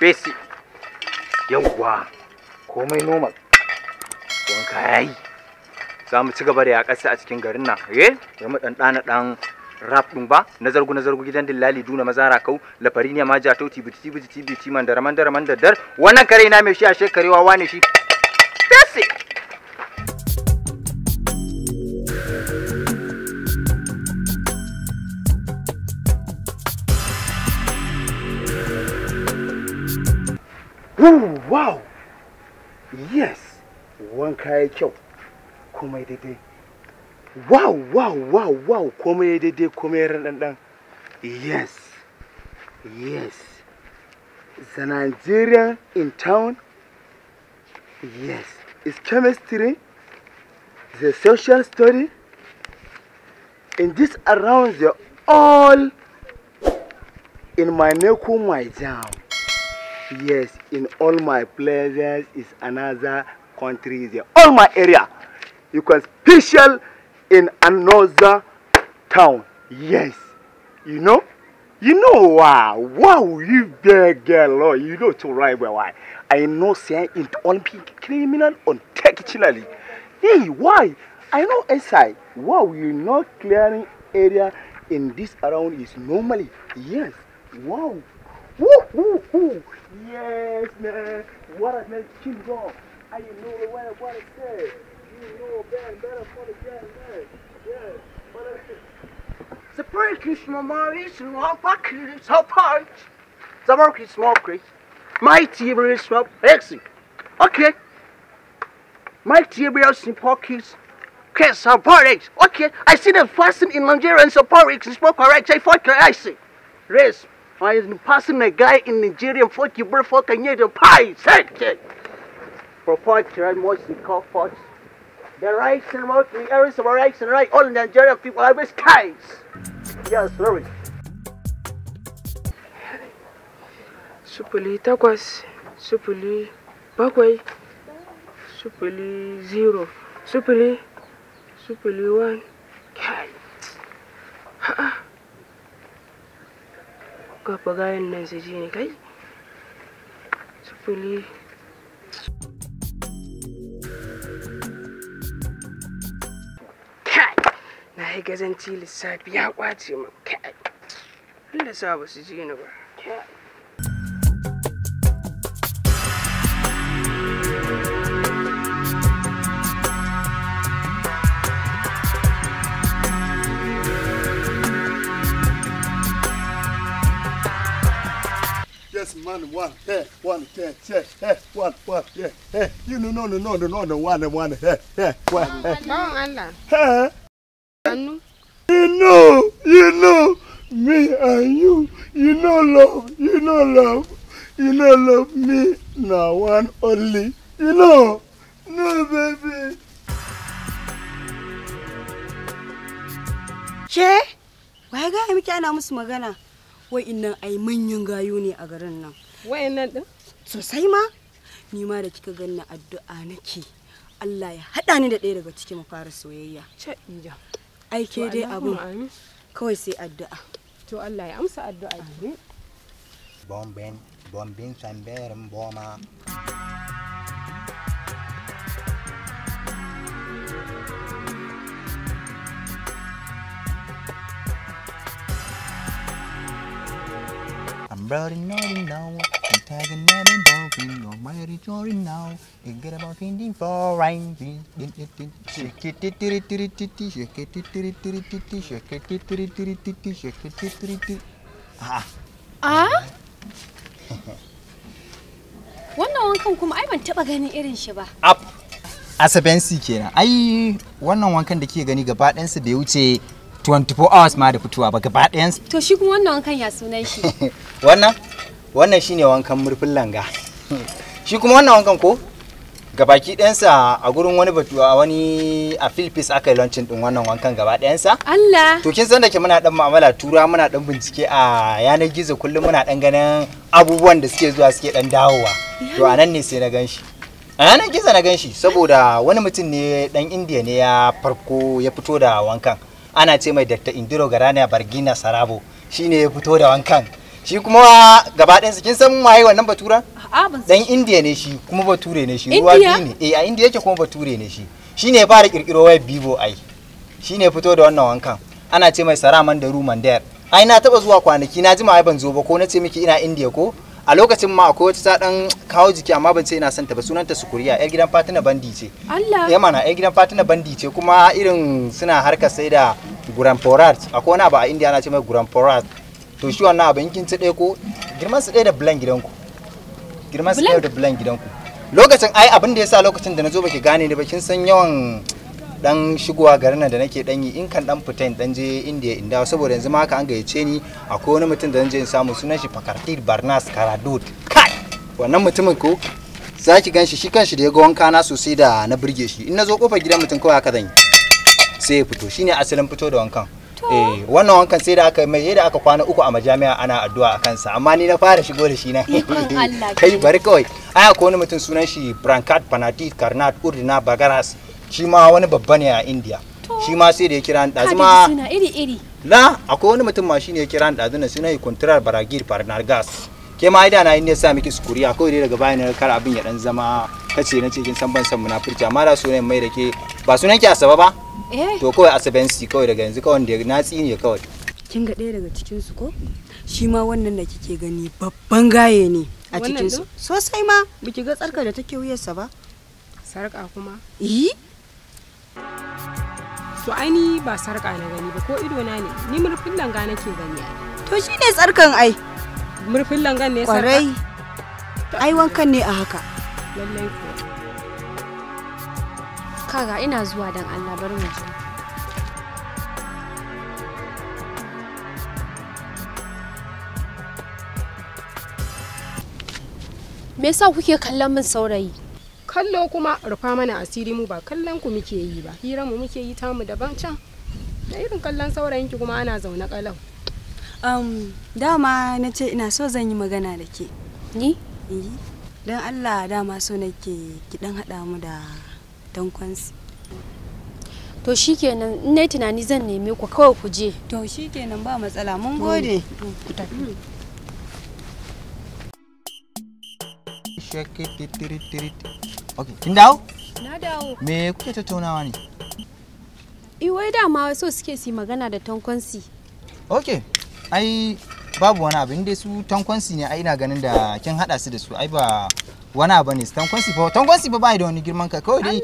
Basic. Yawwa. Komai normal. Wanka yayi. Za mu ci gaba da yaƙarsa a cikin garin nan. Eh? Ya mu dan dana dan rap din ba. Na zargu na zargu gidan dillali duna mazara kau lafari ne ma jatau tibiti tibiti tibiti man da raman da raman da dar. Wannan kare na mai shi a shekarewa wane shi. Basic. Ooh, wow! Yes! Wanka ya kyau, komai daidai. Wow, wow, wow, wow! Komai daidai, komai ranɗanɗan. Yes! Yes! The Nigerian in town? Yes. It's chemistry, the social study. In this around, they're all in my neck, my jam. Yes, in all my places is another country. There. All my area. You can special in another town. Yes. You know? You know, wow. Wow, you big girl. Oh, you know to right why. I know saying in all criminal intentionally. Hey, why? I know inside. Wow, you not clearing area in this around is normally. Yes. Wow. Woo, woo, woo. Yes, man. What a man, kingdom. I know what I say. You know, man, better for the gang, man. Yeah. The break is my mind, so part. The work is small, Chris. My TV is small, exit. Okay. My TV is in pockets. Okay, so parts. Okay, I see the fasting in Nigeria and support is small, correct. I fuck, I see. Race. I am passing a guy in Nigeria fuck you, bro, fuck, and the pie. For poetry, mostly call folks. The rights and mostly areas of rights and right, all Nigerian people are skies. Yes, sorry. 0 8 0 7 0 0 0 1. Kai. Ha. Kafa gayan nan su ji ni kai. 0. Kai. Na yi gazanci lissafi ya kwace min kai. Allah sa ba su ji ni ba. Kai. Yes, man, 1, hey, 1, hey, hey, hey, 1, 1, yeah, hey, you know, no, no, no, no, no, 1, 1, hey, hey, 1, hey. Bawan Allah. Hey. Hannu. You know, me and you, you know love, you know love, you know love me, now one only, you know, no, baby. Ke? Wai ga miki ana musu magana? Wa'innan ai manyan gayu ne a garin nan. Wa'innan din? Sosai ma. Ni ma da kika ganni addu'a nake. Allah ya hada ni da ɗaya daga cikin mu fara soyayya. Ce inja. Ai ke dai abun. Kawai sai addu'a. To Allah ya amsa addu'a ki. Bombin, bombin samberin boma. I'm running now, I'm tagging and bumping on my rejoice now. You get about 24 right. Shake it, shake it, shake it, shake it. Ah. Ah? Wannan wankan kuma ai ban taba ganin irin shi ba. Up. Asabensi kenan. Ai wannan wankan da kike gani gaba ɗayansa bai wuce 24 hours ma da fitowa ba gaba ɗayan. To shi kuma wannan wankan ya sunan shi? Wannan? Wannan shine wankan murfin langa. Shi kuma wannan wankan ko? Gabaki ɗayansa a gurin wani batu a wani a Philippines aka yi launching din wannan wankan gaba ɗayansa. Allah! To kin san da ke muna dan mu'amala tura muna dan bincike a yanar gizo kullum muna dan ganin abubuwan da suke zuwa suke dan dawowa. To a nan ne sai na gan shi. A yanar gizo na gan shi saboda wani mutum ne dan Indiya ne ya farko ya fito da wankan. Ana ce mai Dr. Indiro Garana Bargina Sarabo shine ya fito da wankan. Shi kuma gaba ɗayansu kin san waye wannan baturan? A'a ban Dan Indiya ne shi kuma bature ne shi ruwa biyu ne. Eh a Indiya yake kuma bature ne shi. Shi ne ya fara kirkiro wayar Vivo ai. Shi ne fito da wannan wankan. Ana ce mai Saraman da Rumandair. Ai na taba zuwa kwanaki na jima ai ban zo ba ko na ce miki ina Indiya ko? A lokacin ma akwai wata ta dan kawo jiki amma ban ce ina son ta ba sunanta Sukuriya yar gidan Fatina Bandi ce. Allah. Ya mana yar gidan Fatina Bandi ce kuma irin suna harkar sai da Guramporat akwai wani abu a Indiya ana ce mai Guramporat. To shi wannan abu in kin ci ɗaya ko girman su ɗaya da bulan gidanku. Girman su ɗaya da bulan gidanku. Lokacin ai abin da yasa lokacin da na zo baki gane ni ba kin san yawan dan shigowa garin nan da nake dan yi in kan dan fita in dan je India in dawo saboda yanzu ma haka an gayyace ni akwai wani mutum da zan je in samu sunan shi Fakartir Barnas Karadut. Kai wannan mutumin ko zaki ganshi shi kanshi da ya ga wanka na sosai da na burge shi in na zo kofar gidan mutum kawai haka zan yi sai ya fito shine asalin fito da wankan. Eh wannan wankan sai da aka mai da aka kwana uku a majami'a ana addu'a a kansa amma ni na fara shigo da shi na. Kai bari kawai ai akwai wani mutum sunan shi Brankat Panatit Karnat Urdina Bagaras shi ma wani babba ne a India. Shi ma sai da ya kira ni ɗazu ma suna iri iri. La akwai wani mutum ma shine ya kira ni ɗazu na sunan Kuntrar Baragir Parnargas. Ke ma ai da na yi ne sa miki sukuriya kawai dai daga baya na kar abin ya dan zama kace na ce kin san ban san munafurci amma da sunan mai da ke ba sunan ki Asabe ba? Eh. To kawai Asabensi kawai daga yanzu kawai da na tsine kawai. Kin ga ɗaya daga cikin su ko? Shi ma wannan da kike gani babban gaye ne a cikin su. Sosai ma biki ga tsarka da take wuyarsa ba? Sarka kuma? Eh. To ai ni ba sarka na gani ba ko ido na ne ni murfin langa nake gani ai. To shine tsarkan ai. Murfin langan ne sarka? Kwarai. Ai wankan ne a haka. Lallai ko. Kaga ina zuwa dan Allah bar mu je. Me yasa kuke kallon min saurayi? Kallo kuma rufa mana asiri mu ba kallon ku muke yi ba. Hira mu muke yi tamu daban can. Da irin kallon saurayin ki kuma ana zaune kalau. Dama na ce ina so zan yi magana da ke. Ni? Eh. Don Allah dama so nake ki dan haɗa mu da tankonsi. To shikenan in nayi tunani zan neme ku kawai ku je. To shikenan ba matsala mun gode. Ku tafi. Okay, kin dawo? Na dawo. Me kuke tattaunawa ne? Eh wai dama so suke su magana da tankonsi. Okay. Ai babu wani abu inda su tankonsi ne ai ina ganin da kin hada su da su ai ba wani abu ne tankonsi fa tankonsi fa bai da wani girman kai kawai dai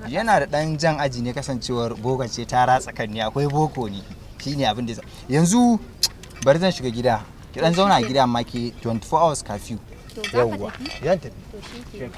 yana da dan jan aji ne kasancewar boko ce ta ratsa kan ne akwai boko ne shine abin da yanzu bari zan shiga gida ki dan zauna a gida amma ki 24 hours curfew. Yawwa zan tafi. To shikenan.